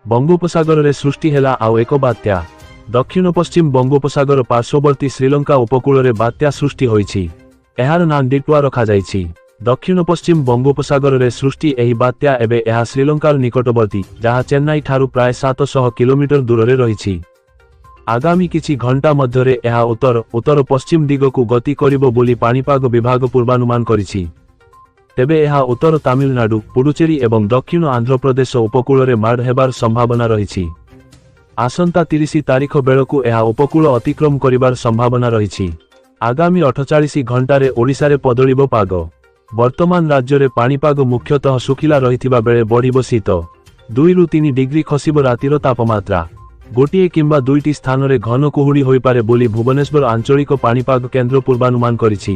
ବଙ୍ଗୋପସାଗରରେ ସୃଷ୍ଟି ହେଲା ଆଉ ଏକ ବାତ୍ୟା। ଦକ୍ଷିଣ ପଶ୍ଚିମ ବଙ୍ଗୋପସାଗର ପାର୍ଶ୍ୱବର୍ତ୍ତୀ ଶ୍ରୀଲଙ୍କା ଉପକୂଳରେ ବାତ୍ୟା ସୃଷ୍ଟି ହୋଇଛି। ଏହାର ନାଁ ଡିଟ୍ୱା ରଖାଯାଇଛି। ଦକ୍ଷିଣ ପଶ୍ଚିମ ବଙ୍ଗୋପସାଗରରେ ସୃଷ୍ଟି ଏହି ବାତ୍ୟା ଏବେ ଏହା ଶ୍ରୀଲଙ୍କାର ନିକଟବର୍ତ୍ତୀ, ଯାହା ଚେନ୍ନାଇ ଠାରୁ ପ୍ରାୟ 700 କିଲୋମିଟର ଦୂରରେ ରହିଛି। ଆଗାମୀ କିଛି ଘଣ୍ଟା ମଧ୍ୟରେ ଏହା ଉତ୍ତର ଉତ୍ତର ପଶ୍ଚିମ ଦିଗକୁ ଗତି କରିବ ବୋଲି ପାଣିପାଗ ବିଭାଗ ପୂର୍ବାନୁମାନ କରିଛି। ତେବେ ଏହା ଉତ୍ତର ତାମିଲନାଡୁ, ପୁଡୁଚେରୀ ଏବଂ ଦକ୍ଷିଣ ଆନ୍ଧ୍ରପ୍ରଦେଶ ଉପକୂଳରେ ମାଡ଼ ହେବାର ସମ୍ଭାବନା ରହିଛି। ଆସନ୍ତା 30 ତାରିଖ ବେଳକୁ ଏହା ଉପକୂଳ ଅତିକ୍ରମ କରିବାର ସମ୍ଭାବନା ରହିଛି। ଆଗାମୀ 48 ଘଣ୍ଟାରେ ଓଡ଼ିଶାରେ ବଦଳିବ ପାଗ। ବର୍ତ୍ତମାନ ରାଜ୍ୟରେ ପାଣିପାଗ ମୁଖ୍ୟତଃ ଶୁଖିଲା ରହିଥିବା ବେଳେ ବଢ଼ିବ ଶୀତ। 2ରୁ 3 ଡିଗ୍ରୀ ଖସିବ ରାତିର ତାପମାତ୍ରା। ଗୋଟିଏ କିମ୍ବା ଦୁଇଟି ସ୍ଥାନରେ ଘନ କୁହୁଡ଼ି ହୋଇପାରେ ବୋଲି ଭୁବନେଶ୍ୱର ଆଞ୍ଚଳିକ ପାଣିପାଗ କେନ୍ଦ୍ର ପୂର୍ବାନୁମାନ କରିଛି।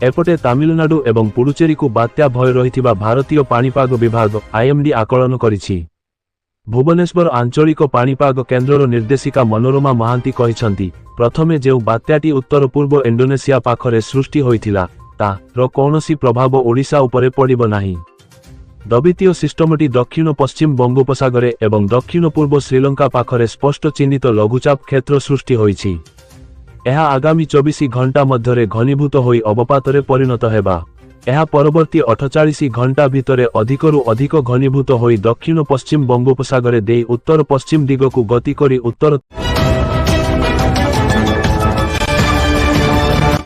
ଏପଟେ ତାମିଲନାଡୁ ଏବଂ ପୁଡୁଚେରୀକୁ ବାତ୍ୟା ଭୟ ରହିଥିବା ଭାରତୀୟ ପାଣିପାଗ ବିଭାଗ ଆଇଏମଡି ଆକଳନ କରିଛି। ଭୁବନେଶ୍ୱର ଆଞ୍ଚଳିକ ପାଣିପାଗ କେନ୍ଦ୍ରର ନିର୍ଦ୍ଦେଶିକା ମନୋରମା ମହାନ୍ତି କହିଛନ୍ତି, ପ୍ରଥମେ ଯେଉଁ ବାତ୍ୟାଟି ଉତ୍ତର ପୂର୍ବ ଇଣ୍ଡୋନେସିଆ ପାଖରେ ସୃଷ୍ଟି ହୋଇଥିଲା, ତାର କୌଣସି ପ୍ରଭାବ ଓଡ଼ିଶା ଉପରେ ପଡ଼ିବ ନାହିଁ। ଦ୍ୱିତୀୟ ସିଷ୍ଟମଟି ଦକ୍ଷିଣ ପଶ୍ଚିମ ବଙ୍ଗୋପସାଗରରେ ଏବଂ ଦକ୍ଷିଣ ପୂର୍ବ ଶ୍ରୀଲଙ୍କା ପାଖରେ ସ୍ପଷ୍ଟ ଚିହ୍ନିତ ଲଘୁଚାପ କ୍ଷେତ୍ର ସୃଷ୍ଟି ହୋଇଛି। ଏହା ଆଗାମୀ 24 ଘଣ୍ଟା ମଧ୍ୟରେ ଘନୀଭୂତ ହୋଇ ଅବପାତରେ ପରିଣତ ହେବ। ଏହା ପରବର୍ତ୍ତୀ 48 ଘଣ୍ଟା ଭିତରେ ଅଧିକରୁ ଅଧିକ ଘନୀଭୂତ ହୋଇ ଦକ୍ଷିଣ ପଶ୍ଚିମ ବଙ୍ଗୋପସାଗରରେ ଦେଇ ଉତ୍ତର ପଶ୍ଚିମ ଦିଗକୁ ଗତି କରି ଉତ୍ତର